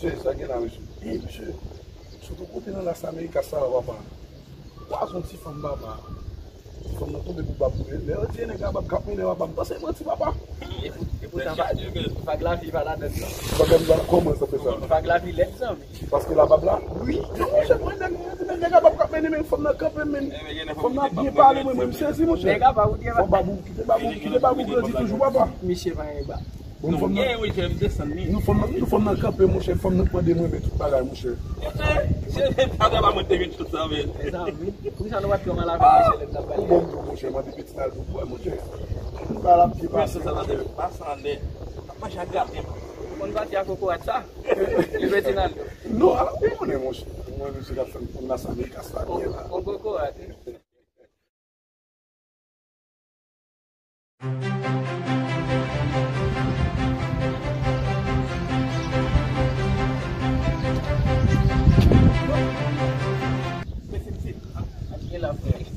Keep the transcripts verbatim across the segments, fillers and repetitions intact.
Mesye, sa gen la, mesye. Ey, mesye, sot yon kote nan Las Americas sa, papa. Pwason ti fanm, papa. Ti fanm nan tonbe pou bab mwen. Lè yo di e nèg la bab k ap mennen, papa, m panse manti, papa. E pou, e poutan, vag, vag lavi pa ladan, non. Vag lavi pa la, kòman sa fè sa? Vag lavi lèd, zanmi. Paske la bab la? Wi. Non, monchè, mwen, nèg, nèg, nèg la bab k ap mennen, men fanm nan kanpe, men fanm nan byen pale, mwen, mwen, m sezi, monchè. Nèg la bab ou gen. Fò bab ou, kite bab ou, kite bab ou grandi toujou, papa. Misye pa gen bab. Bon, non, fanm nan, gen, wi, jè m desann li. Nou fanm nan, nou fanm nan kanpe, monchè, fanm nan k mande mwen, men tout bagay, monchè. Se, se pa de la mwen te gen tout sa, men. Mezanmi, poukisa nou pa t pran mal avè misye lè n t ap pale? Ou bon, monchè, mande peti nan l pou bwè, monchè. Ba l ap pye pase, sa va te pase anlè. Ap mache ak gaten. Ou konn pati a kokorat sa? Li peti nan l. Non, ala ou konnen, monchè. Mwen, misye k ap fè m konn la sa, men kasa byen la. On kokorat.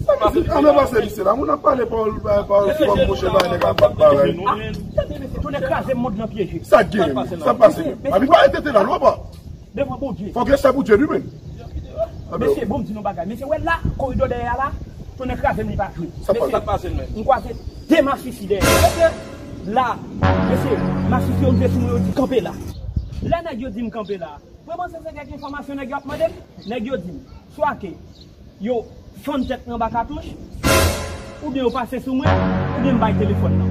Sa pase, an nan pase misye la, moun ap pale pawòl, pawòl fòm, monchè, bay nèg ap bat bagay. Ah, tande mesye, tonnè kraze m, mond lan pyeje. Sa k gen menm? Sa pase menm? Abi pa rete te la, non, pa. Devan Bondye. Fòk respè pou Dye, wi, men. Mesye, bon, m di nou bagay. Mesye, wè la, koridò dèyè a la, tonnè kraze m, li pa jwe. Sa k pase menm? M kwaze de masisi dèyè. Mesye, la, mesye, masisi yo rive sou mwen, yo di, "Kanpe la." Lè nèg yo di m kanpe la, mwen panse se kèk enfòmasyon nèg yo ap mande m. Nèg yo di m, swa ke yo fann tèt mwen anba katouch, oubyen yo pase sou mwen, oubyen m bay telefòn nan.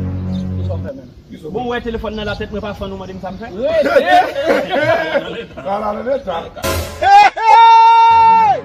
Kisa w fè menm? Bon, w wè telefòn nan la tèt mwen pa fann, ou mande m sa m fè? Rete! Ala nan leta. Hey, hey!